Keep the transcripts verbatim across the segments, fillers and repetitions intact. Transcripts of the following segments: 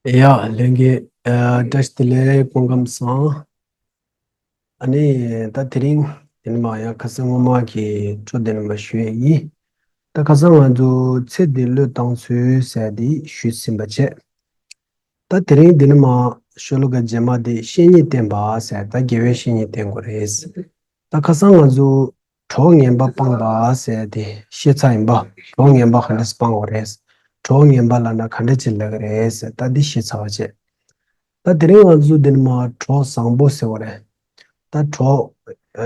ཡ། ལྷན་རྒྱས། ཨ། བཀྲ་ཤིས་བདེ་ལེགས། སྐུ་ཁམས་བཟང་། ཨ་ནི་ད་དེ་རིང་དེ་ནི་མ་ཡང་ཁ་སང་སྔོན་མ་གི་འཕྲོ་དེ་ནི་མ་ཞུ་ཡས་ཡིན། ད་ཁ་སང་ང་ཚོ་ཚེ་འདི་བློས་བཏང་ཚུལ་ཟེར་དེ་ཞུས་ཟིན་པ་བྱས། ད་དེ་རིང་འདི་ནི་མ་ཤོ་ལོ་ཀ་རྗེས་མ་དེ་བཤེས་གཉེན་བསྟེན་པ་ཟེར། ད་དགེ་བའི་བཤེས་གཉེན་བསྟེན་དགོས་རེད། ད་ཁ་སང་ང་ཚོ་གྲོགས་ངན་པ་སྤངས་པ་ཟེར་དེ་ཤེས་ཚར་ཡིན་པ། གྲོགས་ངན་པ་ག་འདྲས་སྤང་དགོས་རེད། གྲོགས་ངན་པ་ལབ་ན་ག་འདྲ་ཅིག་ལབ་ཀྱི་རེད་ཟེར། ད་འདི་ཤེས་ཚར་བ་བྱས། ད་དེ་རིང་ང་ཚོ་འདི་ནི་མ་གྲོགས་བཟང་པོ་ཟེར་བ་རེད། ད་གྲོགས་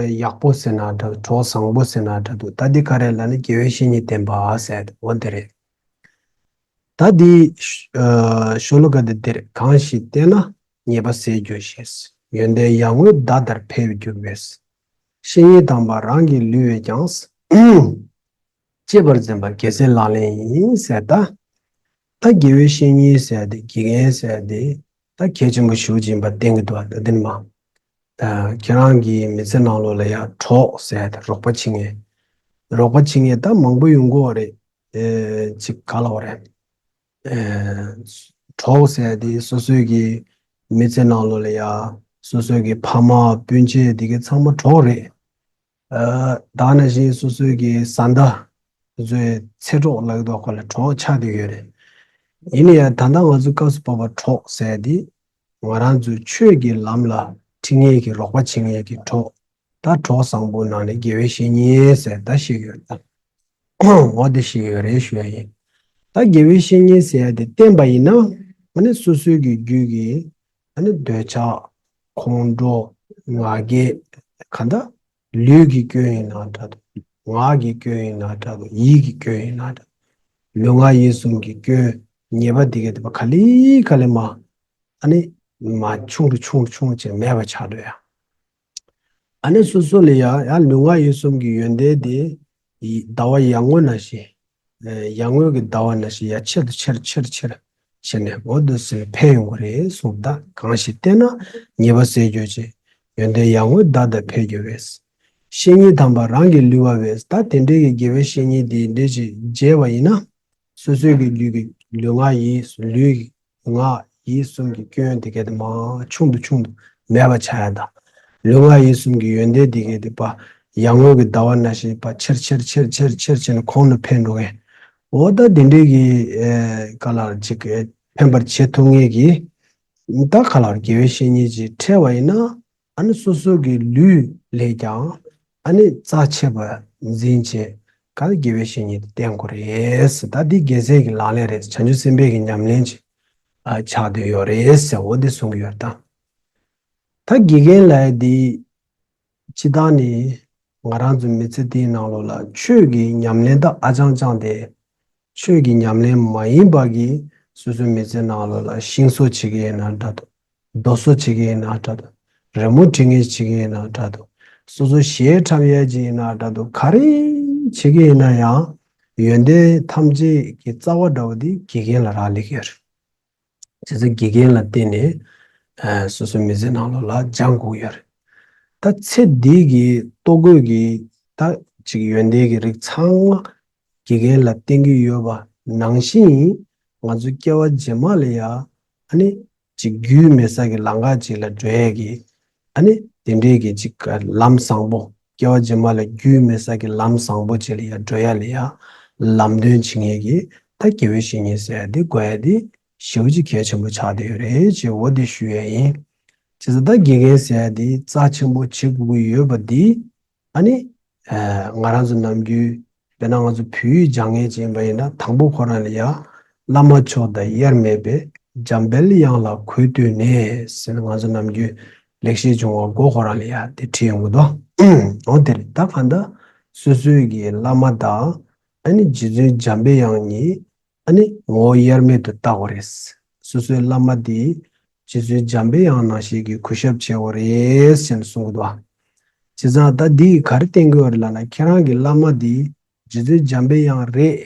ཡག་པོ་ཟེར་ན་འདྲ། གྲོགས་བཟང་པོ་ཟེར་ན་འདྲ་འདུག་ད་འདི་ག་རེ་ལབ་ན་དགེ་བའི་བཤེས་གཉེན་བསྟེན་པ་ཟེར་དེ་འོ་དེ་རེད། ད་འདི་ཤོ་ལོ་ཀ་འདི་འདིར། གང་ཞིག་བསྟེན་ན་ཉེས་པ་ཟད་འགྱུར་ཞེས། ཡོན་ཏན་ཡར་ངོའི་མདའ་ལྟར་འཕེལ་འགྱུར་བས། བཤེས་གཉེན་དམ་པ་རང་གི་ལུས་པས་ཀྱང་། གཅེས་པར་འཛིན་པ་རྒྱལ་སྲས་ལག་ལེན་ཡིན་ཟེར། ད་ད་དགེ་བའི་བཤེས་གཉེན་ཟེར་དེ། དགེ་རྒན་ཟེར་དེ་ད་གལ་ཆེན་པོ་ཞེ་པོ་ཅིག་ཡིན་པ་བསྟན་གྱི་འདུག་ད་འདི་ནི་མ། ད་ཁྱེད་རང་གི་མི་ཚེ་ནང་ལོགས་ལ་ཡ་གྲོགས་ཟེར་དེ་རོགས་པ་བྱེད་མཁན། རོགས་པ་བྱེད་མཁན་ད་མང་པོ་ཡོང་གི་ཡོད་རེད། ཨེ། ཅིག་ག་ལབ་དགོས་རེད། ཨེ། གྲོགས་ཟེར་དེ་སོ་སོའི་གི་མི་ཚེ་ནང་ལོགས་ལ་ཡ་སོ་སོའི་གི་ཕ་མ་སྤུན་མཆེད་དེ་གི་ཚང་མ་གྲོགས་རེད། ཨ། ད་ནང་བཞིན་སོ་སོའི་གི་བཟའ་ཟླ་ཚོའི་ཚེ་གྲོགས་ལབ་ཀྱི་འདུག་ཁོ་ལ་གྲོགས་ཆགས་བསྡད་ཡོད་རེད། ཡིན་ན་ཡང་ད་ལྟ་ང་ཚོ་སྐབས་སུ་བབ་པ་གྲོགས་ཟེར་དེ་ང་རང་ཚོའི་ཆོས་ཀྱི་ལམ་ལ་ཁྲིད་མཁན་གྱི་རོགས་པ་བྱེད་མཁན་གྱི་གྲོགས། ད་གྲོགས་བཟང་པོ་ནང་ནས་དགེ་བའི་བཤེས་གཉེན་ཟེར་ད་བཤད་ཀྱི་ཡོད་ད། འོ་དེ་བཤད་ཀྱི་ཡོད་རེད་ཞུ་ཡ་ཡིན། ད་དགེ་བའི་བཤེས་གཉེན་ཟེར་ཡ་དེ་བསྟེན་པ་ཡིན་ན། ཨ་ནི་སོ་སོའི་གི་རྒྱུད་ཀྱི་ཨ་ནི་འདོད་ཆགས། ཁོང་ཁྲོ། ང་རྒྱལ། གང་ལྟར་ལུས་ཀྱི་སྐྱོན་ཡིན་ན་འདྲ་འདུག་ངག་གི་སྐྱོན་ཡིན་ན་འདྲ་འདུག་ཡིད་ཀྱི་སྐྱོན་ཡིན་ན་འདྲ་འདུག་ལུས་ངག་ཡིད་གསུམ་གྱི་སྐྱོན་ཉེས་པ་འདི་ག་དེ་བ་ག་ལེ་ག་ལེ་མ། ཨ་ནི་མ་ཆུང་རུ་ཆུང་རུ་ཆུང་རུ་བྱས་མེད་པ་ཆགས་འགྲོ་ཡ། ཨ་ནི་སོ་སོ་ལ་ཡ་ཡ་ལུས་ངག་ཡིད་གསུམ་གྱི་ཡོན་ཏན་དེ་ཡི་ཟླ་བ་ཡར་ངོ་ནང་བཞིན། ཨེ། ཡར་ངོའི་གི་ཟླ་བ་ནང་བཞིན་ཡ་ཆེར་དུ་ཆེར་ཆེར་ཆེར་བྱས་ནས་འོ་འདུག་སེ་འཕེལ་ཡོང་གི་རེད་གསུངས། ད་གང་ཞིག་བསྟེན་ན་ཉེས་པ་ཟད་འགྱུར་ཞེས། ཡོན་ཏན་ཡར་ངོའི་མདའ་ལྟར་འཕེལ་འགྱུར་བས། བཤེས་གཉེན་དམ་པ་རང་གི་ལུས་པ་བས། ད་དེ་འདྲའི་གི་དགེ་བའི་བཤེས་གཉེན་དེ་འདྲ་ཞིག་མཇལ་བ་ཡིན་ན། སོ་སོའི་གི་རྒྱུད་ཀྱི་ལུས་ངག་ཡིད་ལུས་ངག་ཡིད་གསུམ་གྱི་སྐྱོན་དེ་ག་དེ་མ་ཆུང་དུ་ཆུང་དུ་མེད་པ་ཆགས་ཡ་དང་། ལུས་ངག་ཡིད་གསུམ་གྱི་ཡོན་ཏན་དེ་ག་དེ་པ་ཡར་ངོའི་གི་ཟླ་བ་ནང་བཞིན་པ་ཆེར་ཆེར་ཆེར་ཆེར་ཆེར་བྱས་ནས་གོང་དུ་འཕེལ་འགྲོ་མཁན། འོ་ད་དེ་འདྲའི་གི་ཨེ་ག་ལ་ཅིག་ཨེ་འཕེན་པར་བྱེད་ཐུབ་མཁན་གྱི་ད་ག་ལ་དགེ་བའི་བཤེས་གཉེན་ཅིག་འཕྲད་པ་ཡིན་ན། ཨ་ནི་སོ་སོ་གི་ལུས་ལས་ཀྱང་ཨ་ནི་རྩ་ཆེ་བ་འཛིན་བྱས་ག་ལ་དགེ་བའི་བཤེས་གཉེན་དེ་བསྟེན་དགོས་རེད། ད་འདི་རྒྱལ་སྲས་ཀྱི་ལག་ལེན་རེད། བྱང་ཆུབ་སེམས་དཔའི་གི་ཉམས་ལེན་ཅིག་ཨ་ཆགས་བསྡད་ཡོད་རེད་ཟེར་འོ་འདི་གསུང་གི་ཡོད་ད། ད་དགེ་རྒན་ལབ་ཡ་འདི་སྤྱིར་བཏང་ནི་ང་རང་ཚོ་མི་ཚེ་འདིའི་ནང་ལོགས་ལ་ཆོས་ཀྱི་ཉམས་ལེན་དང་ཨ་ཅང་ཅང་དེ། ཆོས་ཀྱི་ཉམས་ལེན་མ་ཡིན་པ་གི་སོ་སོའི་མི་ཚེ་ནང་ལོགས་ལ་ཤིང་བཟོ་བྱེད་ཀྱི་ཡིན་ན་འདྲ་འདུག་རྡོ་བཟོ་བྱེད་ཀྱི་ཡིན་ན་འདྲ་འདུག་རི་མོ་འབྲི་མཁན་བྱེད་ཀྱི་ཡིན་ན་འདྲ་འདུག་སོ་སོ་གཞས་འཁྲབ་ཡས་ཅིག་ཡིན་ན་འདྲ་འདུག་ག་རེ་བྱེད་ཀྱི་ཡིན་ན་ཡང་ཡོན་ཏན་ཐམས་ཅད་ཀྱི་རྩ་བ་འདྲ་བོ་དེ་དགེ་རྒན་ལ་རག་ལས་ཀྱི་ཡོད་རེད། བྱས་ཙང་དགེ་རྒན་ལ་བརྟེན་ནས་ཨ་སོ་སོའི་མི་ཚེ་ནང་ལོགས་ལ་སྦྱང་དགོས་ཀྱི་ཡོད་རེད། ད་ཚེ་འདི་གི་ལྟོ་གོས་ཀྱི་ད་ཅིག་ཡོན་ཏན་གྱི་རིགས་ཚང་མ་དགེ་རྒན་ལ་བརྟེན་གྱི་ཡོད་པ་ནང་བཞིན། ང་ཚོ་སྐྱེ་བ་རྗེས་མ་ལ་ཡ་ཨ་ནི་ཅིག་རྒྱུས་མེད་ས་གི་ལམ་ཁ་ཅིག་ལ་འགྲོ་ཡས་ཀྱི་ཨ་ནི་དེ་འདྲའི་གི་ཅིག་ལམ་བཟང་པོ། སྐྱེ་བ་རྗེས་མ་ལ་རྒྱུས་མེད་ས་གི་ལམ་བཟང་པོ་ཅིག་ལ་ཡ་འགྲོ་ཡ་ལ་ཡ་ལམ་སྟོན་བྱེད་མཁན་གྱི་ད་དགེ་བའི་བཤེས་གཉེན་ཟེར་ཡ་དེ་དགོས་ཡ་དེ་ཞེ་པོ་ཅིག་གལ་ཆེན་པོ་ཆགས་བསྡད་ཡོད་རེད་ཅེས་འོ་དེ་ཞུ་ཡ་ཡིན། བྱས་ཙང་ད་དགེ་རྒན་ཟེར་ཡ་དེ་རྩ་ཆེན་པོ་བྱེད་དགོས་ཀྱི་ཡོད་པ་འདི་ཨ་ནི། ཨ་ང་རང་ཚོ་ནམ་རྒྱུན་དཔེར་ན་ང་ཚོ་བོད་ཡིག་སྦྱང་མཁན་ཅིག་ཡིན་པ་ཡིན་ན་དང་པོ་ཁོ་རང་ལ་ཡ། བླ་མ་མཆོག་དང་དབྱེར་མེད་པའི་འཇམ་དཔལ་དབྱངས་ལ་གུས་བཏུད་ནས་ཟེར་ནས་ང་ཚོ་ནམ་རྒྱུན་ལེགས་བཤད་ལྗོན་དབང་མགོ་ཁོ་རང་ལ་ཡ་དེ་བྲིས་ཡོང་གི་འདུག་འོ་དེ་རེད། ད་གང་ལྟར་སོ་སོའི་གི་བླ་མ་དང་ཨ་ནི་རྗེ་བཙུན་འཇམ་པའི་དབྱངས་གཉིས་ཨ་ནི་ངོ་བོ་དབྱེར་མེད་དུ་བལྟ་དགོས་རེད། སོ་སོའི་བླ་མ་དེ་རྗེ་བཙུན་འཇམ་པའི་དབྱངས་ནང་བཞིན་གྱི་གུས་ཞབས་བྱེད་དགོས་རེད་ཟེར་ནས་གསུང་གི་འདུག་བྱས་ཙང་ད་འདིས་ག་རེ་བསྟན་གྱི་ཡོད་རེད་ལབ་ན་ཁྱེད་རང་གི་བླ་མ་དེ་རྗེ་བཙུན་འཇམ་པའི་དབྱངས་རེད།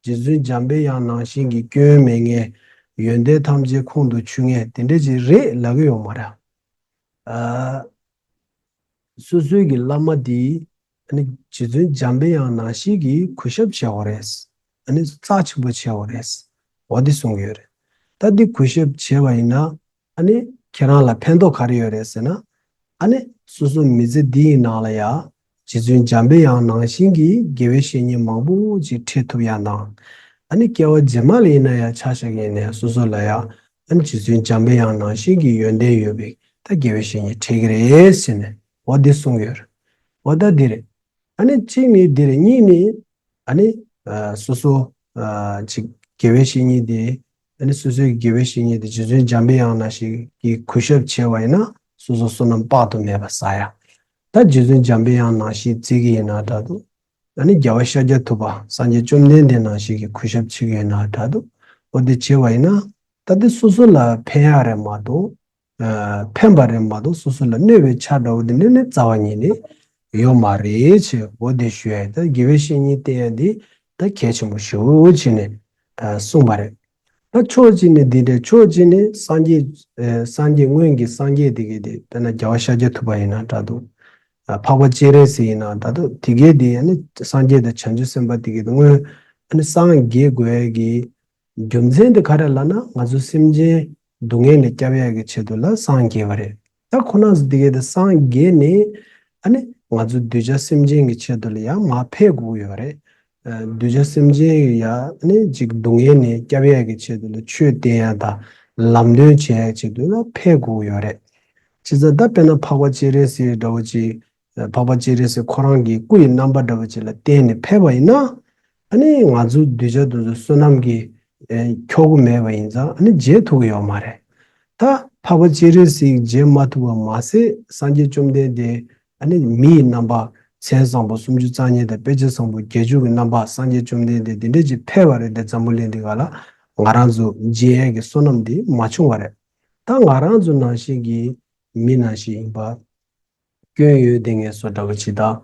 རྗེ་བཙུན་འཇམ་པའི་དབྱངས་ནང་བཞིན་གྱི་སྐྱོན་མེད་མཁན། ཡོན་ཏན་ཐམས་ཅད་ཁོང་དུ་ཆུད་མཁན་དེ་འདྲ་ཅིག་རེད་ལབ་ཀྱི་ཡོད་མ་རེད། ཨ། སོ་སོའི་གི་བླ་མ་དེ་ཨ་ནི་རྗེ་བཙུན་འཇམ་པའི་དབྱངས་ནང་བཞིན་གྱི་གུས་ཞབས་བྱེད་དགོས་རེད། ཨ་ནི་རྩ་ཆེན་པོ་བྱེད་དགོས་རེད། འོ་དེ་གསུང་གི་ཡོད་རེད། ད་འདི་གུས་ཞབས་བྱས་པ་ཡིན་ན། ཨ་ནི་ཁྱེད་རང་ལ་ཕན་ཐོགས་ག་རེ་ཡོད་རེད་ཟེར་ན། ཨ་ནི་སོ་སོ་མི་ཚེ་འདི་ཡི་ནང་ལ་ཡ། རྗེ་བཙུན་འཇམ་པའི་དབྱངས་ནང་བཞིན་གྱི་དགེ་བའི་བཤེས་གཉེན་མང་པོ་ཅིག་འཕྲད་ཐུབ་ཡ་དང་། ཨ་ནི་སྐྱེ་བ་རྗེས་མ་ལ་ཡིན་ན་ཡང་ཆ་བཞག་ཡིན་ན་ཡང་སོ་སོ་ལ་ཡང་། ཨ་ནི་རྗེ་བཙུན་འཇམ་པའི་དབྱངས་ནང་བཞིན་གྱི་ཡོན་ཏན་ཡོད་པའི་ད་དགེ་བའི་བཤེས་གཉེན་འཕྲད་ཀྱི་རེད་ཟེར་ནས་འོ་འདི་གསུངས་ཡོད་རེད། འོ་ད་འདི་རེད། ཨ་ནི་གཅིག་ནི་འདི་རེད། གཉིས་ནི་ཨ་ནི་ཨ་སོ་སོ་ཨ་ཅིག་དགེ་བའི་བཤེས་གཉེན་དེ། ཨ་ནི་སོ་སོའི་དགེ་བའི་བཤེས་གཉེན་དེ་རྗེ་བཙུན་འཇམ་པའི་དབྱངས་ནང་བཞིན་གྱི་གུས་ཞབས་བྱས་པ་ཡིན་ན་སོ་སོ་བསོད་ནམས་དཔག་ཏུ་མེད་པ་བསགས་ཡ། ད་རྗེ་བཙུན་འཇམ་པའི་དབྱངས་ནང་བཞིན་བརྩི་གི་ཡིན་ན་འདྲ་འདུག་ཨ་ནི་རྒྱལ་བ་ཤཱཀྱ་ཐུབ་པ་སངས་རྒྱས་བཅོམ་ལྡན་འདས་ནང་བཞིན་གྱི་གུས་ཞབས་བྱེད་ཀྱི་ཡིན་ན་འདྲ་འདུག་འོ་དེ་བྱས་པ་ཡིན་ན་ད་དེ་སོ་སོ་ལ་ཕན་ཡ་རེད་མ་གཏོགས། ཨ་ཕན་པ་རེད་མ་གཏོགས་སོ་སོ་ལ་གནོད་པའི་ཆ་འདྲ་བོ་དེ་འདྲ་ནི་རྩ་བ་ཉིད་ནས་ཡོད་མ་རེད་ཅེས་འོ་དེ་ཞུ་ཡ་ཡིན། ད་དགེ་བའི་བཤེས་གཉེན་བསྟེན་ཡ་འདི་ད་གལ་ཆེན་པོ་ཞེ་པོ་ཅིག་ནས་ཨ་གསུངས་པ་རེད། ད་ཕྱོགས་གཅིག་ནས་འདི་འདྲ་ཕྱོགས་གཅིག་ནས་སངས་རྒྱས་ཨ་སངས་རྒྱས་སྔོན་གྱི་སངས་རྒྱས་དེ་གའི་དེ་དཔེར་ན་རྒྱལ་བ་ཤཱཀྱ་ཐུབ་པ་ཡིན་ན་འདྲ་འདུག་ཨ་འཕགས་པ་སྤྱན་རས་གཟིགས་ཡིན་ན་འདྲ་འདུག་དེ་གའི་དེ་ཨ་ནི་སངས་རྒྱས་དང་བྱང་ཆུབ་སེམས་དཔའ་དེ་གའི་དེ་སྔོན་ཨ་ནི་སངས་རྒྱས་དགོས་ཡ་གི་རྒྱུ་མཚན་དེ་ག་རེ་ལབ་ན་ང་ཚོ་སེམས་ཅན་སྡུག་བསྔལ་ནས་སྐྱབས་ཡག་གི་ཆེད་དུ་ལ་སངས་རྒྱས་པ་རེད། ད་ཁོ་རང་ཚོ་འདི་གའི་ད་སངས་རྒྱས་ནས་ཨ་ནི་ང་ཚོ་གདུལ་བྱ་སེམས་ཅན་གྱི་ཆེད་དུ་ལ་ཡང་མར་ཕེབས་དགོས་ཡོད་རེད། ཨ་གདུལ་བྱ་སེམས་ཅན་ཡ་ཨ་ནི་ཅིག་སྡུག་བསྔལ་ནས་སྐྱབས་ཡག་གི་ཆེད་དུ་ལ་ཆོས་བསྟན་ཡ་དང་ལམ་སྟོན་བྱེད་ཡག་ཆེད་དུ་ལ་ཕེབས་དགོས་ཡོད་རེད། བྱས་ཙང་ད་དཔེར་ན་འཕགས་པ་སྤྱན་རས་གཟིགས་འདྲ་བོ་ཅིག་འཕགས་པ་སྤྱན་རས་གཟིགས་ཁོ་རང་གི་སྐུ་ཡི་རྣམ་པ་འདྲ་བ་ཅིག་ལ་བརྟེན་ནས་ཕེབས་པ་ཡིན་ན། ཨ་ནི་ང་ཚོ་གདུལ་བྱ་དེ་ཚོ་བསོད་ནམས་ཀྱིས་ཨེ་འཁྱོག་གི་མེད་པ་ཡིན་ཙང་ཨ་ནི་མཇལ་ཐུབ་ཀྱི་ཡོད་མ་རེད། ད་འཕགས་པ་སྤྱན་རས་གཟིགས་མཇལ་མ་ཐུབ་པ་མ་ཟད་སངས་རྒྱས་བཅོམ་ལྡན་འདས་ཨ་ནི་མི་ཡི་རྣམ་པ་མཚན་བཟང་པོ་སུམ་ཅུ་རྩ་གཉིས་དང་དཔེ་བྱད་བཟང་པོ་བརྒྱད་ཅུ་གི་རྣམ་པ་སངས་རྒྱས་བཅོམ་ལྡན་འདས་འདི་འདྲ་ཅིག་ཕེབས་པ་རེད་དེ་འཛམ་བུ་གླིང་འདི་ག་ལ་ང་རང་ཚོ་མཇལ་ཡས་ཀྱི་བསོད་ནམས་འདི་མ་བྱུང་བ་རེད། ད་ང་རང་ཚོ་ནང་བཞིན་གྱི་མི་ནང་བཞིན་ཡིན་པ། སྐྱོན་ཡོད་དེ་ངས་བཟོ་འདྲ་བོ་ཅིག་དང་།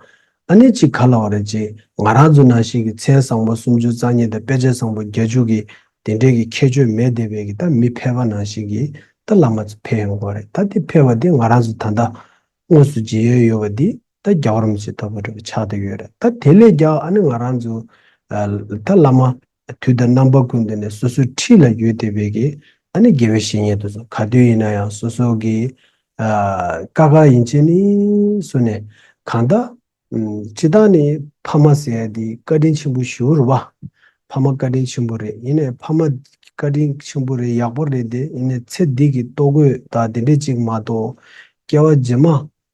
ཨ་ནི་ཅིག་ག་ལ་བ་རེད་ཅེ་ང་རང་ཚོ་ནང་བཞིན་གྱི་མཚན་བཟང་པོ་སུམ་ཅུ་རྩ་གཉིས་དང་དཔེ་བྱད་བཟང་པོ་བརྒྱད་ཅུ་གི་དེ་འདྲས་ཀྱི་ཁྱད་ཆོས་མེད་བསྡད་པའི་གི་ད་མི་ཕལ་པ་ནང་བཞིན་གྱི་ད་བླ་མ་ཚོ་ཕེབས་ཡོང་གི་རེད། ད་དེ་ཕེབས་པ་དེ་ང་རང་ཚོ་ད་ལྟ་དངོས་སུ་མཇལ་ཡས་ཡོད་པ་འདི་ད་རྒྱལ་བ་རིན་པོ་ཆེ་ལྟ་བུ་འདྲ་བོ་ཆགས་བསྡད་ཡོད་རེད། ད་དེ་ལས་རྒྱ་ཨ་ནི་ང་རང་ཚོ་ད་བླ་མ་དུས་དང་རྣམ་པ་ཀུན་ཏུ་ནས་སོ་སོའི་འཁྲིས་ལ་ཡོད་བསྡད་པའི་གི་ཨ་ནི་དགེ་བའི་བཤེས་གཉེན་དེ་ཚོ་ག་དུས་ཡིན་ན་ཡང་སོ་སོ་གི་ཨ་ཀ་ཁ་ཡིན་ཆེ་ནི་སུ་ནས་གང་ལྟར་ཨམ་སྤྱི་བཏང་ནས་ཕ་མ་ཟེར་ཡ་དེ་བཀའ་དྲིན་ཆེན་པོ་ཞེ་པོ་རེད་བ། ཕ་མ་བཀའ་དྲིན་ཆེན་པོ་རེད། ཡིན་ནའི་ཕ་མ་བཀའ་དྲིན་ཆེན་པོ་རེད་ཡག་པོ་རེད་དེ་ཡིན་ནའི་ཚེ་འདི་གི་ལྟོ་གོས་དང་དེ་འདྲས་ཅིག་མ་གཏོགས་སྐྱེ་བ་རྗེས་མ་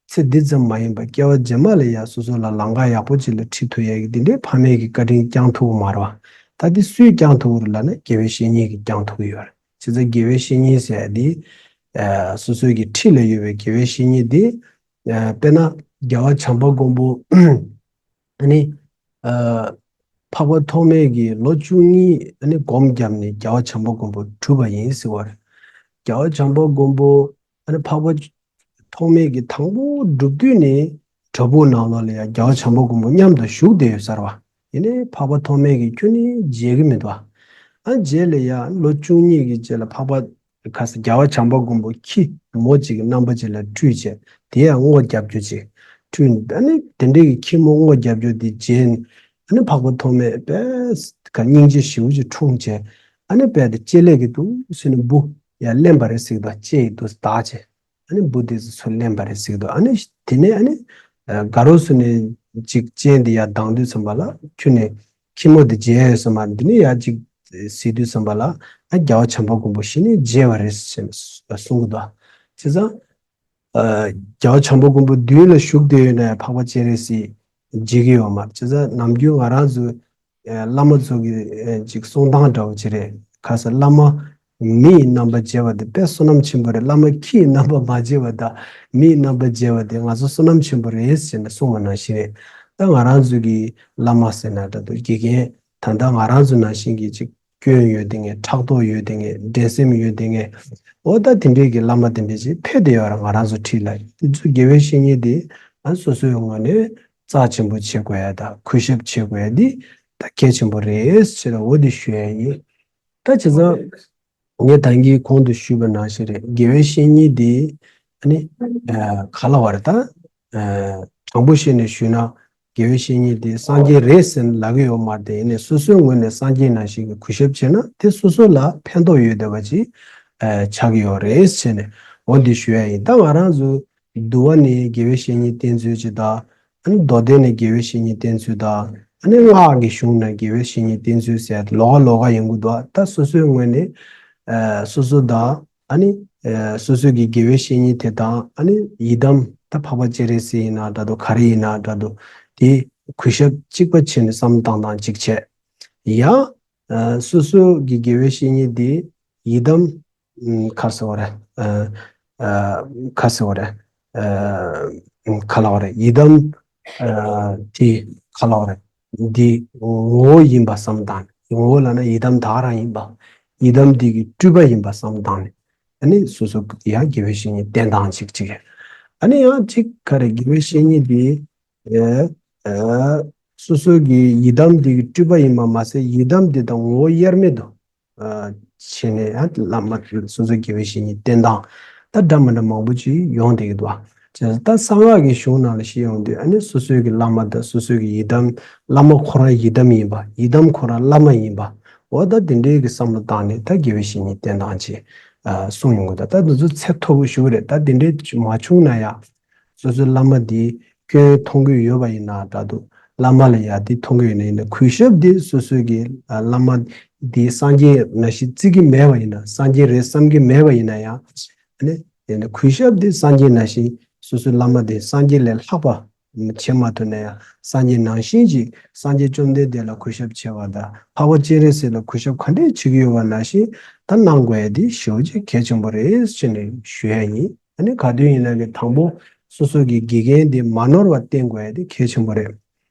ཚེ་འདི་ཙམ་མ་ཡིན་པར་སྐྱེ་བ་རྗེས་མ་ལ་ཡང་སོ་སོ་ལ་ལམ་ཁ་ཡག་པོ་ཅིག་ལ་ཁྲིད་ཐུབ་ཡ་གི་དེ་འདྲའི་ཕ་མའི་གི་བཀའ་དྲིན་བསྐྱང་ཐུབ་ཀྱི་མ་རེད་བ། ད་དེ་སུས་བསྐྱང་ཐུབ་ཀྱི་རེད་ལབ་ན་དགེ་བའི་བཤེས་གཉེན་གྱིས་བསྐྱང་ཐུབ་ཀྱི་ཡོད་རེད། བྱས་ཙང་དགེ་བའི་བཤེས་གཉེན་ཟེར་ཡ་དེ་ཨ་སོ་སོའི་གི་འཁྲིས་ལ་ཡོད་པའི་དགེ་བའི་བཤེས་གཉེན་དེ་ཨ་དཔེར་ན་རྒྱལ་བ་བྱམས་པ་མགོན་པོ་ཨ་ནི་ཨ་འཕགས་པ་ཐོགས་མེད་ཀྱིས་ལོ་བཅུ་གཉིས་ཨ་ནི་སྒོམ་བརྒྱབ་ནས་རྒྱལ་བ་བྱམས་པ་མགོན་པོ་གྲུབ་པ་ཡིན་ཟེར་བ་རེད། རྒྱལ་བ་བྱམས་པ་མགོན་པོ་ཨ་ནི་འཕགས་པ་ཐོགས་མེད་ཀྱིས་དང་པོ་སྒྲུབ་དུས་ནས་བྲག་ཕུག་ནང་ལོགས་ལ་ཡང་རྒྱལ་བ་བྱམས་པ་མགོན་པོ་མཉམ་དུ་བཞུགས་བསྡད་ཡོད་ས་རེད་བ། ཡིན་ནའི་འཕགས་པ་ཐོགས་མེད་ཀྱིས་ཁྱོན་ནས་མཇལ་གྱི་མི་འདུག་ཨ་རྗེས་ལ་ཡང་ལོ་བཅུ་གཉིས་ཀྱི་རྗེས་ལ་འཕགས་པ་ཁ་སང་རྒྱལ་བ་བྱམས་པ་མགོན་པོ་ཁྱི་མོ་གཅིག་གི་རྣམ་པ་ཅིག་ལ་སྤྲུལ་བྱས་དེ་ཡང་བསྔོ་རྒྱབ་རྒྱུ་ཅིག་སྤྲུལ་ནས་ཨ་ནི་དེ་འདྲའི་གི་ཁྱི་མོ་བསྔོ་རྒྱབ་རྒྱུ་དེ་རྗེས་ནས་ཨ་ནི་འཕགས་པ་ཐོགས་མེད་དཔེ་ག་སྙིང་རྗེ་ཞེ་པོ་ཅིག་འཁྲུངས་བྱས་ཨ་ནི་དཔེ་དེ་ལྕེ་ལེ་གི་འདུག་སེ་ནི་འབུ་ཡང་ལེན་པ་རེད་ཟེར་གི་འདུག་ལྕེ་ཡི་འདུག་སེ་དག་བྱས། ཨ་ནི་འབུ་དེ་ཚོ་ཚུར་ལེན་པ་རེད་ཟེར་གི་འདུག་ཨ་ནི་དེ་ནས་ཨ་ནི་ཨ་དགའ་རོགས་ཚོ་ནས་ཅིག་སྤྱན་དེ་ཡར་ལྡང་དུས་ཙམ་པ་ལ་ཁྱོན་ནས་ཁྱི་མོ་དེ་མཇལ་ཡོད་ས་མ་རེད། འདི་ནས་ཡར་ཅིག་གཟིགས་དུས་ཙམ་པ་ལ་ཨ་རྒྱལ་བ་བྱམས་པ་མགོན་པོ་གཞི་ནས་མཇལ་བ་རེད་ཟེར་ནས་གསུང་གི་འདུག་བྱས་ཙང་ཨ་རྒྱལ་བ་བྱམས་པ་མགོན་པོ་མདུན་ལ་བཞུགས་བསྡད་ཡོད་ན་ཡང་འཕགས་པ་སྤྱན་རས་གཟིགས་མཇལ་གི་ཡོད་མ་རེད། བྱས་ཙང་ནམ་རྒྱུན་ང་རང་ཚོ་ཨ་བླ་མ་ཚོ་གི་ཨ་ཅིག་གསུང་སྟངས་འདྲ་བོ་ཅིག་རེད། ཁ་སང་བླ་མ་མི་ཡི་རྣམ་པ་མཇལ་བ་དེ་དཔེ་བསོད་ནམས་ཆེན་པོ་རེད། བླ་མ་ཁྱི་ཡི་རྣམ་པ་མ་མཇལ་བ་དང་མི་ཡི་རྣམ་པ་མཇལ་བ་དེ་ང་ཚོ་བསོད་ནམས་ཆེན་པོ་རེད་ཟེར་ནས་གསུངས་པ་ནང་བཞིན་རེད། ད་ང་རང་ཚོ་གི་བླ་མ་ཟེར་ན་འདྲ་འདུག་དགེ་རྒན་ད་ལྟ་ང་རང་ཚོ་ནང་བཞིན་གྱི་ཅིག་སྐྱོན་ཡོད་དེ་ངས་ཕྲག་དོག་ཡོད་དེ་ངས་འགྲན་སེམས་ཡོད་དེ་ངས་འོ་ད་དེ་འདྲའི་གི་བླ་མ་དེ་འདྲའི་ཅིག་ཕེབས་བསྡད་ཡོད་ར། ང་རང་ཚོ་འཁྲིས་ལ་དེ་ཚོ་དགེ་བའི་བཤེས་གཉེན་དེ་ང་སོ་སོའི་ངོས་ནས་རྩ་ཆེན་པོ་བྱེད་དགོས་ཡ་དང་གུས་ཞབས་བྱེད་དགོས་ཡ་འདི་ད་གལ་ཆེན་པོ་རེད་ཟེར་འོ་དེ་ཞུ་ཡ་ཡིན། ད་བྱས་ཙང་ངས་ད་གིན་གོང་དུ་ཞུས་པ་ནང་བཞིན་རེད། དགེ་བའི་བཤེས་གཉེན་འདི་ཨ་ནི་ཨ་ག་ལ་བ་རེད་ད། ཨ་དྲང་པོ་བཤད་ནས་ཞུས་ན་ དགེ་བའི་བཤེས་གཉེན་དེ་སངས་རྒྱས་རེད་ཟེར་ལབ་ཀྱི་ཡོད་མ་རེད་དེ། ཡིན་ནའི་སོ་སོའི་ངོས་ནས་སངས་རྒྱས་ནང་བཞིན་གྱི་གུས་ཞབས་བྱས་ན་དེ་སོ་སོ་ལ་ཕན་ཐོགས་ཡོད་བསྡད་པ་ཅིག་ཨ་ཆགས་ཀྱི་ཡོད་རེད་ཟེར་ནས་འོ་འདི་ཞུ་ཡ་ཡིན། ད་ང་རང་ཚོ་འདུལ་བ་ནས་དགེ་བའི་བཤེས་གཉེན་བསྟེན་ཚུལ་ཅིག་དང་། ཨ་ནི་མདོ་སྡེ་ནས་དགེ་བའི་བཤེས་གཉེན་བསྟེན་ཚུལ་དང་། ཨ་ནི་སྔགས་ཀྱི་གཞུང་ནས་དགེ་བའི་བཤེས་གཉེན་བསྟེན་ཚུལ་ཟེར་ལོགས་ཀ་ལོགས་ཀ་ཡོང་གི་འདུག་ད་སོ་སོའི་ངོས་ནས་ཨ་སོ་སོ་དང་ཨ་ནི་ཨ་སོ་སོའི་གི་དགེ་བའི་བཤེས་གཉེན་དེ་དང་ཨ་ནི་ཡི་དམ་ད་འཕགས་པ་སྤྱན་རས་གཟིགས་ཡིན་ན་འདྲ་འདུག་ག་རེ་ཡིན་ན་འདྲ་འདུག་དེ་གུས་ཞབས་གཅིག་པ་བྱས་ནས་བསམ་བློ་བཏང་སྟངས་གཅིག་བྱས། ཡང་ཨ་སོ་སོ་གི་དགེ་བའི་བཤེས་གཉེན་དེ་ཡི་དམ་ཨ་ག་ཟེར་བ་རེད། ཨ་ཨ་ག་ཟེར་བ་རེད། ཨ་ག་ལབ་པ་རེད། ཡི་དམ་ཨ་དེ་ག་ལབ་པ་རེད། འདི་ངོ་བོ་ཡིན་པ་བསམ་བཏང་ནས། ངོ་བོ་ལབ་ན་ཡི་དམ་དག་རང་ཡིན་པ། ཡི་དམ་འདི་གི་སྤྲུལ་པ་ཡིན་པ་བསམ་བཏང་ནས། ཨ་ནི་སོ་སོ་ཡང་དགེ་བའི་བཤེས་གཉེན་བསྟེན་སྟངས་གཅིག་གཅིག་ཨ་ནི་ཡང་གཅིག་ག་རེ་དགེ་བའི་བཤེས་གཉེན་འདི་ཨ་ཨ་སོ་སོ་གི་ཡི་དམ་འདི་གི་སྤྲུལ་པ་ཡིན་པ་མ་ཟད་ཡི་དམ་འདི་དང་ངོ་བོ་དབྱེར་མེད་དུ་ཨ་བྱས་ནས་ཡང་བླ་མ་སོ་སོ་དགེ་བའི་བཤེས་གཉེན་བསྟེན་སྟངས་ད་འདྲ་མི་འདྲ་མང་པོ་ཅིག་ཡོང་བསྡད་ཀྱི་འདུག་ཨ། བྱས་ཙང་ད་གསང་སྔགས་ཀྱི་གཞུང་ནང་ལ་བཤད་ཡོང་དུས་ཨ་ནི་སོ་སོའི་གི་བླ་མ་དང་སོ་སོའི་གི་ཡི་དམ། བླ་མ་ཁོ་རང་ཡི་དམ་ཡིན་པ། ཡི་དམ་ཁོ་རང་བླ་མ་ཡིན་པ། འོ་ད་དེ་འདྲའི་གི་བསམ་བློ་བཏང་ནས་ད་དགེ་བའི་བཤེས་གཉེན་བསྟེན་སྟངས་ཅིག་ཨ་གསུངས་ཡོང་གི་འདུག་ད་འདི་ཚོ་ཚད་མཐོ་པོ་ཞིག་རེད། ད་དེ་འདྲའི་མ་བྱུང་ན་ཡང་། སོ་སོའི་བླ་མ་འདིའི་སྐྱོན་མཐོང་གི་ཡོད་པ་ཡིན་ན་འདྲ་འདུག་བླ་མ་ལ་ཡ་འདི་མཐོང་གི་ཡོད་ན་ཡིན་ན་གུས་ཞབས་འདི་སོ་སོའི་གི་ཨ་བླ་མ་འདི་སངས་རྒྱས་ནང་བཞིན་བརྩི་གི་མེད་པ་ཡིན་ན། སངས་རྒྱས་རེད་བསམ་གི་མེད་པ་ཡིན་ན་ཡང་། ཨ་ནི་ཡིན་ན་གུས་ཞབས་འདི་སངས་རྒྱས་ནང་བཞིན་སོ་སོའི་བླ་མ་འདི་སངས་རྒྱས་ལས་ལྷག་པ་བྱེད་མ་ཐུབ་ན་ཡང་། སངས་རྒྱས་ནང་བཞིན་གྱི་སངས་རྒྱས་བཅོམ་ལྡན་འདས་ལ་གུས་ཞབས་བྱེད་པ་དང་། འཕགས་པ་སྤྱན་རས་གཟིགས་ལ་གུས་ཞབས་ག་འདྲས་བྱེད་ཀྱི་ཡོད་པ་ནང་བཞིན་ད་གནང་དགོས་ཡ་འདི་ཞེ་པོ་ཅིག་གལ་ཆེན་པོ་རེད་ཟེར་ནས་ཞུ་ཡ་ཡིན། ཨ་ནི་ག་དུས་ཡིན་ན་གི་དང་པོ་སོ་སོ་གི་དགེ་རྒན་དེ་མ་ནོར་བ་བསྟེན་དགོས་ཡ་དེ་གལ་ཆེན་པོ་རེད།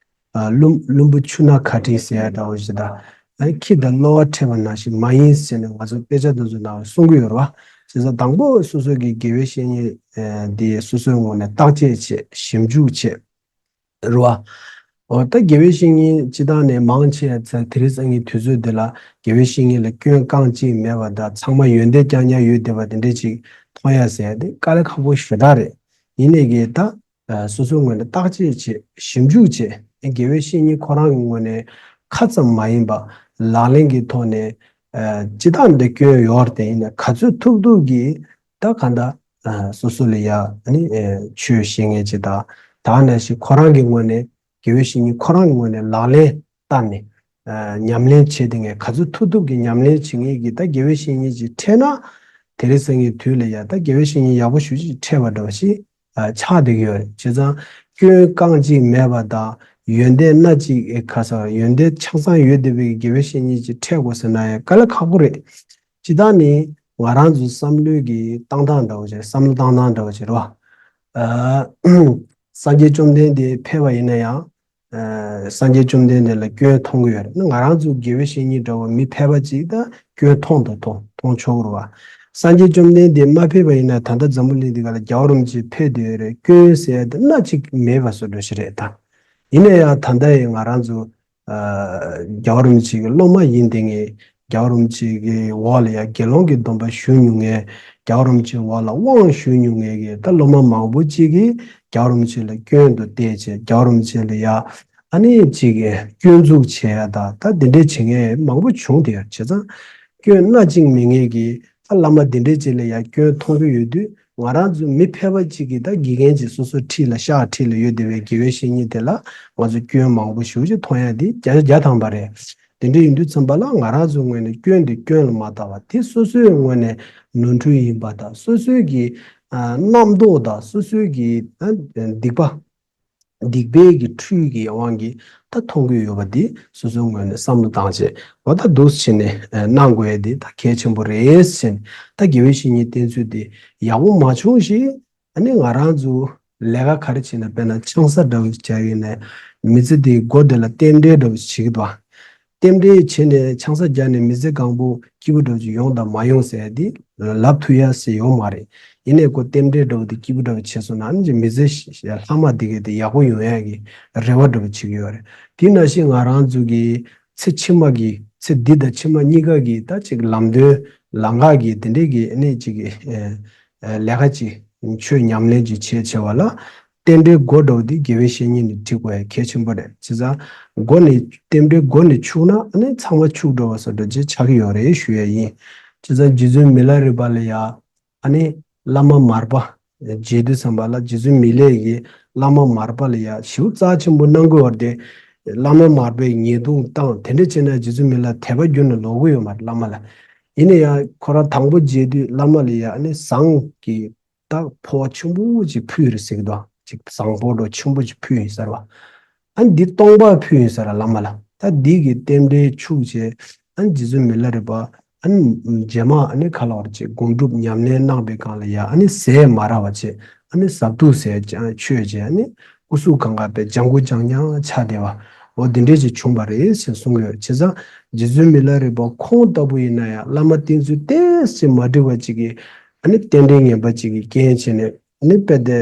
ཨ་བླུན་བླུན་པོ་ཆུ་སྣ་གར་འཁྲིད་ཟེར་ཡ་འདྲ་བོ་ཞིག་དང་། ཨ་ནི་ཁྱི་དང་གློ་བ་འཕྲད་པ་ནང་བཞིན་མ་ཡིན་ཟེར་ནས་ང་ཚོ་དཔེ་ཆ་དེ་ཚོ་ནང་གསུང་གི་ཡོད་རེད་བ། བྱས་ཙང་དང་པོ་སོ་སོ་གི་དགེ་བའི་བཤེས་གཉེན་དེ་སོ་སོའི་ངོས་ནས་བརྟག་དཔྱད་བྱེད། ཞིབ་འཇུག་བྱེད། རེད་བ། འོ་ད་དགེ་བའི་བཤེས་གཉེན་སྤྱི་བཏང་ནས་མང་ཆེ་ཚེ་དེ་རིང་སང་ཉིན་དུས་ཚོད་འདི་ལ་དགེ་བའི་བཤེས་གཉེན་ལ་སྐྱོན་རྐང་གཅིག་མེད་པ་དང་ཚང་མ་ཡོན་ཏན་རྐྱང་རྐྱང་ཡོད་བསྡད་པ་དེ་འདྲས་ཅིག་མཐོང་ཡ་ཟེར་ཡ་དེ་དཀའ་ལས་ཁག་པོ་ཞེ་དྲག་རེད། ཡིན་ནའི་གི་ད་སོ་སོའི་ངོས་ནས་བརྟག་དཔྱད་བྱེད། ཞིབ་འཇུག་བྱེད། དགེ་བའི་བཤེས་གཉེན་ཁོ་རང་གི་ངོས་ནས་ཁ་ཙམ་མ་ཡིན་པ་ལག་ལེན་གྱི་ཐོག་ནས་སྤྱི་བཏང་འདི་སྐྱོན་ཡོད་རེད་དེ། ཡིན་ན་ག་ཚོད་ཐུབ་ཐུབ་ཀྱིས་ད་ག་འདྲ། ཨ་སོ་སོ་ལ་ཡ་ཨ་ནི་ཨ་ཆོས་བཤད་མཁན་ཅིག་དང་། ད་ནང་བཞིན་ཁོ་རང་གི་ངོས་ནས་དགེ་བའི་བཤེས་གཉེན་ཁོ་རང་གི་ངོས་ནས་ལག་ལེན་བསྟར་ནས་ཨ་ཉམས་ལེན་བྱེད་བསྡད་མཁན། ག་ཚོད་ཐུབ་ཐུབ་ཀྱིས་ཉམས་ལེན་བྱེད་མཁན་གྱི་ད་དགེ་བའི་བཤེས་གཉེན་ཅིག་འཕྲད་ན། དེ་རིང་སང་ཉིན་དུས་ལ་ཡ་ད་དགེ་བའི་བཤེས་གཉེན་ཡག་པོ་ཞེ་པོ་ཅིག་འཕྲད་པ་འདྲ་བ་ཞིག་ཨ་ཆགས་བསྡད་ཀྱི་ཡོད་རེད། བྱས་ཙང་སྐྱོན་རྐང་གཅིག་མེད་པ་དང་ཡོན་ཏན་སྣ་གཅིག་ཨེ་ག་ས་ཡོན་ཏན་ཆ་ཚང་ཡོད་བསྡད་པའི་དགེ་བའི་བཤེས་གཉེན་ཅིག་འཕྲད་དགོས་ཟེར་ན་ཡང་དཀའ་ལས་ཁག་པོ་རེད། སྤྱི་བཏང་ནི་ང་རང་ཚོའི་བསམ་བློའི་གི་བཏང་སྟངས་འདྲ་བོ་ཅིག་བསམ་བློ་བཏང་སྟངས་འདྲ་བོ་ཅིག་རེད་བ། ཨ་སངས་རྒྱས་བཅོམ་ལྡན་འདས་ཕེབས་པ་ཡིན་ན་ཡང་། ཨ་སངས་རྒྱས་བཅོམ་ལྡན་འདས་ལ་སྐྱོན་མཐོང་གི་ཡོད་རེད་ན། ང་རང་ཚོ་དགེ་བའི་བཤེས་གཉེན་འདྲ་བོ་མི་ཕལ་པ་ཅིག་ད་སྐྱོན་མཐོང་དང་མཐོང་མཐོང་ཆོག་གི་རེད་བ། སངས་རྒྱས་བཅོམ་ལྡན་འདས་མ་ཕེབས་པ་ཡིན་ན་ད་ལྟ་འཛམ་བུ་གླིང་འདི་ག་ལ་རྒྱལ་བ་རིན་པོ་ཆེ་ཕེབས་བསྡད་ཡོད་རེད། སྐྱོན་ཟེར་ཡ་དེ་སྣ་གཅིག་མེད་པ་བཟོ་འདྲ་ཞིག་རེད་ད། ཡིན་ན་ཡང་ད་ལྟ་ཡི་ང་རང་ཚོ་ཨ་རྒྱལ་བ་རིན་པོ་ཆེ་གི་སློབ་མ་ཡིན་བསྡད་མཁན། རྒྱལ་བ་རིན་པོ་ཆེ་གི་འོག་ལ་ཡང་དགེ་སློང་གི་སྡོམ་པ་ཞུ་མྱོང་མཁན། རྒྱལ་བ་རིན་པོ་ཆེའི་འོག་ལ་དབང་ཞུ་མྱོང་མཁན་གྱི་ད་སློབ་མ་མང་པོ་ཅིག་གིས་རྒྱལ་བ་རིན་པོ་ཆེ་ལ་སྐྱོན་དུ་བལྟས་བྱས། རྒྱལ་བ་རིན་པོ་ཆེ་ལ་ཡང་ཨ་ནི་ཅིག་གི་སྐྱོན་འཛུགས་བྱས་ཡ་ད་ད་དེ་འདྲས་བྱེད་མཁན་མང་པོ་བྱུང་བསྡད་ཡོད། བྱས་ཙང་སྐྱོན་སྣ་གཅིག་མེད་མཁན་གྱི་ད་བླ་མ་དེ་འདྲས་ཅིག་ལ་ཡང་སྐྱོན་མཐོང་གི་ཡོད་དུས། ང་རང་ཚོ་མི་ཕལ་པ་གཅིག་གིས་ད་དགེ་རྒན་གྱིས་སོ་སོ་འཁྲིས་ལ་ཤག་འཁྲིས་ལ་ཡོད་བསྡད་པའི་དགེ་བའི་བཤེས་གཉེན་དེ་ལ་ང་ཚོ་སྐྱོན་མང་པོ་ཞེ་པོ་ཅིག་མཐོང་ཡ་དེ་བརྒྱ་ཆ་བརྒྱ་ཐམ་པ་རེད། དེ་འདྲ་ཡིན་དུས་ཙམ་པ་ལ་ང་རང་ཚོའི་ངོས་ནས་སྐྱོན་དེ་སྐྱོན་ལ་མ་ལྟ་བ་དེ་སོ་སོའི་ངོས་ནས་ནོར་འཁྲུལ་ཡིན་པ་དང་། སོ་སོའི་གི་ཨ་རྣམ་རྟོག་དང་སོ་སོའི་གི་ཨ་སྡིག་པ། སྡིག་པའི་གི་འཁྲུལ་གྱི་དབང་གིས་ད་མཐོང་གི་ཡོད་པ་འདི་སོ་སོའི་ངོས་ནས་བསམ་བློ་བཏང་བྱས། འོ་ད་འདུག་སེ་བྱས་ནས་ཨ་གནང་དགོས་ཡ་འདི་ད་གལ་ཆེན་པོ་རེད་ཟེར་ནས། ད་དགེ་བའི་བཤེས་གཉེན་བསྟེན་ཚུལ་འདི་ཡག་པོ་མ་བྱུང་ཞིག་ཨ་ནི་ང་རང་ཚོ་ལས་ཀ་ག་རེ་བྱེད་ན། དཔེར་ན་ཆང་ས་འདྲ་བོ་རྒྱག་ཡིན་ནའི་མི་ཚེ་འདིའི་སྒོ་འདི་ལ་རྟེན་འབྲེལ་འདྲ་བོ་ཞིག་བྱེད་ཀྱི་འདུག་རྟེན་འབྲེལ་བྱས་ནས་ཆང་ས་རྒྱག་ནས་མི་ཚེ་གང་པོ་སྐྱིད་པོ་འདྲ་ཅིག་ཡོང་དང་མ་ཡོང་ཟེར་ཡ་འདི་ལབ་ཐུབ་ཡ་ཟེར་ཡོད་མ་རེད། ཡིན་ནའི་ཁོ་རྟེན་འབྲེལ་འདྲ་བོ་དེ་སྐྱིད་པོ་འདྲ་བོ་བྱས་སོང་ན་ནི་མི་ཚེ་ལྷག་མ་དེ་གའི་དེ་ཡག་པོ་ཡོང་ཡ་གི་རེ་བ་འདྲ་བོ་བྱེད་ཀྱི་ཡོད་རེད། དེ་ནང་བཞིན་ང་རང་ཚོ་གི་ཚེ་ཕྱི་མ་གི་ཚེ་འདི་དང་ཕྱི་མ་གཉིས་ཀ་གི་ད་ཅིག་ལམ་སྟོན་ལམ་ཁ་གི་དེ་འདྲའི་གི་ནི་ཅིག་གི་ལས་ཀ་ཅིག་ཆོས་ཉམས་ལེན་ཅིག་བྱེད་བྱེད་པ་ལ། རྟེན་འབྲེལ་མགོ་འདྲ་བོ་དེ་དགེ་བའི་བཤེས་གཉེན་ནས་འགྲིག་དགོས་ཡ་གལ་ཆེན་པོ་རེད། བྱས་ཙང་མགོ་ནས་རྟེན་འབྲེལ་མགོ་ནས་འཆུག་ན་ཨ་ནི་ཚང་མ་འཆུག་འགྲོ་བ་བཟོ་འདྲ་ཅིག་ཆགས་ཀྱི་ཡོད་རེད་ཞུ་ཡ་ཡིན། བྱས་ཙང་རྗེ་བཙུན་མི་ལ་རས་པ་ལ་ཡ་ཨ་ནི་བླ་མ་མར་པ་མཇལ་དུས་ཙམ་པ་ལ་རྗེ་བཙུན་མི་ལས་ཀྱིས་བླ་མ་མར་པ་ལ་ཡ་ཞེ་པོ་རྩ་ཆེན་པོ་གནང་དགོས་པ་དེ། བླ་མ་མར་པས་ཉེས་རྡུང་བཏང་དེ་འདྲ་བྱས་ན་རྗེ་བཙུན་མི་ལ་དད་པ་རྒྱུན་ནས་ལོག་གི་ཡོད་མ་རེད་བླ་མ་ལ། ཡིན་ན་ཡང་ཁོ་རང་དང་པོ་མཇལ་དུས་བླ་མ་ལ་ཡ་ཨ་ནི་ཟངས་ཀྱི་ད་ཕོར་པ་ཆེན་པོ་ཅིག་ཕུལ་རེད་ཟེར་གི་འདུག་ཅིག་ཟངས་ཕོར་པ་ཆེན་པོ་ཅིག་ཕུལ་ཡིན་ཟེར་བ། ཨ་ནི་འདི་སྟོང་པ་ཕུལ་ཡིན་ཟེར་བ་བླ་མ་ལ། ད་འདི་གི་རྟེན་འབྲེལ་འཆུག་བྱས་ཨ་ནི་རྗེ་བཙུན་མི་ལ་རས་པ་ཨ་ནི་རྗེས་མ་ཨ་ནི་ག་ལ་བར་ཅིག་སྒོམ་སྒྲུབ་ཉམས་ལེན་གནང་པའི་སྒང་ལ་ཡ་ཨ་ནི་ཟས་མ་རག་པ་བྱས་ཨ་ནི་ཟ་དུག་ཟས་མཆོད་བྱས་ཨ་ནི་སྐུ་གཟུགས་གང་ག་པའི་ལྗང་གུ་ལྗང་ཉག་ཆགས་བསྡད་པ་འོ་འདི་འདྲས་ཅིག་བྱུང་བ་རེད་ཟེར་གསུང་གི་ཡོད། བྱས་ཙང་རྗེ་བཙུན་མི་ལ་རས་པ་ཁོང་ལྟ་བུ་ཡིན་ན་ཡང་བླ་མ་བསྟེན་ཚུལ་ཏོག་ཙམ་མ་འགྲིག་པ་ཅིག་གིས་ཨ་ནི་རྟེན་འབྲེལ་ངན་པ་ཅིག་གི་རྐྱེན་བྱས་ནས། ཨ་ནི་དཔེ་དེ་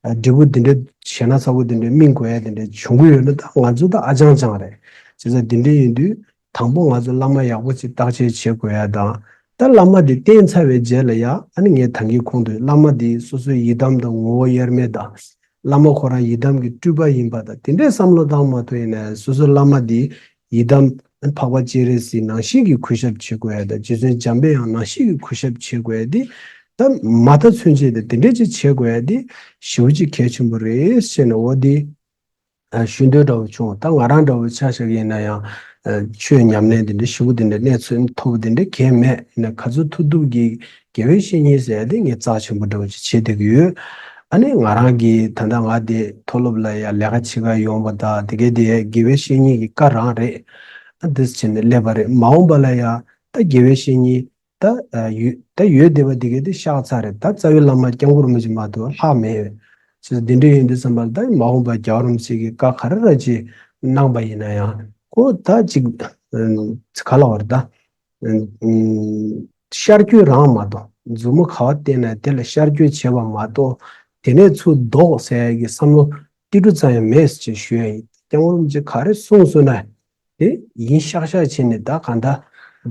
འབྲས་བུ་འདི་འདྲ་ཞེ་ན་ཚ་བོ་འདི་འདྲ་སྨིན་དགོས་ཡ་འདི་འདྲ་བྱུང་གི་ཡོད་ན་ད་ང་ཚོ་ད་ཨ་ཅང་ཅང་རེད། བྱས་ཙང་འདི་འདྲ་ཡིན་དུས་དང་པོ་ང་ཚོ་བླ་མ་ཡག་པོ་ཅིག་བརྟག་དཔྱད་བྱེད་དགོས་ཡ་དང་། ད་བླ་མ་འདི་བསྟེན་ཚར་བའི་རྗེས་ལ་ཡ་ཨ་ནི་ངས་ད་གིན་གོང་དུ་བླ་མ་འདི་སོ་སོའི་ཡི་དམ་དང་ངོ་བོ་དབྱེར་མེད་དང་། བླ་མ་ཁོ་རང་ཡི་དམ་གྱི་སྤྲུལ་པ་ཡིན་པ་དང་དེ་འདྲའི་བསམ་བློ་བཏང་མ་ཐུབ་ཡིན་ན་སོ་སོའི་བླ་མ་འདི་ཡི་དམ་འཕགས་པ་སྤྱན་རས་གཟིགས་ནང་བཞིན་གྱི་གུས་ཞབས་བྱེད་དགོས་ཡ་དང་རྗེ་བཙུན་འཇམ་པའི་དབྱངས་ནང་བཞིན་གྱི་གུས་ཞབས་བྱེད་དགོས་ཡ་དེ། ད་མ་མཐའ་མཚོན་བྱེད་དེ་དེ་འདྲས་ཅིག་བྱེད་དགོས་ཡ་དེ་ཞེ་པོ་ཅིག་གལ་ཆེན་པོ་རེད་ཟེར་ནས་འོ་དེ་ཞུ་འདོད་འདྲ་བོ་བྱུང་། ད་ང་རང་འདྲ་བོ་ཆ་བཞག་ཡིན་ན་ཡང་ཆོས་ཉམས་ལེན་དེ་འདྲ་ཞེ་པོ་དེ་འདྲ་གནས་ཚུལ་ཐོབ་དེ་འདྲ་གང་མེད་ཡིན་ན་ག་ཚོད་ཐུབ་ཐུབ་ཀྱིས་དགེ་བའི་བཤེས་གཉེན་ཟེར་ཡ་དེ་ངས་རྩ་ཆེན་པོ་འདྲ་བོ་ཅིག་བྱེད་བསྡད་ཀྱི་ཡོད། ཨ་ནི་ང་རང་གིས་ད་ལྟ་ང་དེ་མཐོ་སློབ་ལ་ཡང་ལས་ཀ་བྱེད་ག་ཡོང་བ་དང་དེ་གའི་དེ་དགེ་བའི་བཤེས་གཉེན་གྱི་བཀའ་རང་རེད། ཨ་འདི་བྱས་ནས་སླེབས་པ་རེད། མ་འོངས་པ་ལ་ཡང་ད་དགེ་བའི་བཤེས་གཉེན་ད་ཡོད་ད་ཡོད་བསྡད་པ་དེ་གའི་དེ་ཤག་ཚ་རེད། ད་རྩ་བའི་བླ་མ་སྐྱབས་མགོན་རིན་པོ་ཆེ་མ་གཏོགས་ལྷག་མེད། ཅེས་འདི་འདྲ་ཡིན་དུས་ཙམ་པ་ལ་ད་མ་འོངས་པ་རྒྱལ་བ་རིན་པོ་ཆེ་གི་བཀའ་ག་རེ་ར་ཅིག་གནང་པ་ཡིན་ན་ཡང་ཁོ་ད་ཅིག་ག་ལ་བར་ད། ཤར་བསྐྱོད་རང་མ་གཏོགས་མཛུབ་མོ་ག་བ་བསྟན་ན་དེ་ལ་ཤར་བསྐྱོད་བྱས་པ་མ་གཏོགས་དེ་ནས་ཚུར་ལྡོག་ཟེར་ཡ་གི་བསམ་བློ་ཏི་ཏུ་ཙམ་ཡང་མེད་ཅེས་ཞུ་ཡ་ཡིན། སྐྱབས་མགོན་རིན་པོ་ཆེ་ག་རེ་གསུངས་སོང་ན་དེ་ཡིན་ཤག་ཤག་བྱས་ནས་ད་གང་ལྟར་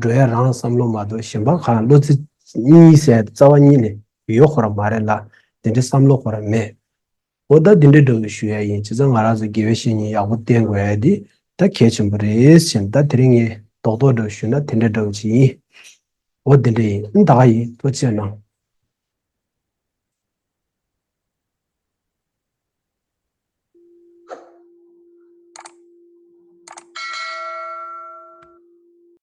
འགྲོ་ཡ་རང་བསམ་བློ་མ་གཏོགས་གཞན་པ་གང་བློ་ཚིག་གཉིས་ཟེར་རྩ་བ་ཉིད་ནས་ཡོད་ཁོ་ར་མ་རེད་ལ་དེ་འདྲའི་བསམ་བློ་ཁོ་ར་མེད། འོ་ད་འདི་འདྲའི་འདྲ་བོ་ཞུ་ཡ་ཡིན། བྱས་ཙང་ང་རང་ཚོ་དགེ་བའི་བཤེས་གཉེན་ཡག་པོ་བསྟེན་དགོས་ཡ་འདི་ད་གལ་ཆེན་པོ་རེད་ཟེར་ནས་ད་དེ་རིང་ངས་རྡོག་རྡོག་འདྲ་བོ་ཞུས་ན་དེ་འདྲའི་འདྲ་བོ་ཅིག་ཡིན། འོ་འདི་འདྲ་ཡིན། ད་ག་ཡིན། ཐུགས་རྗེ་གནང་།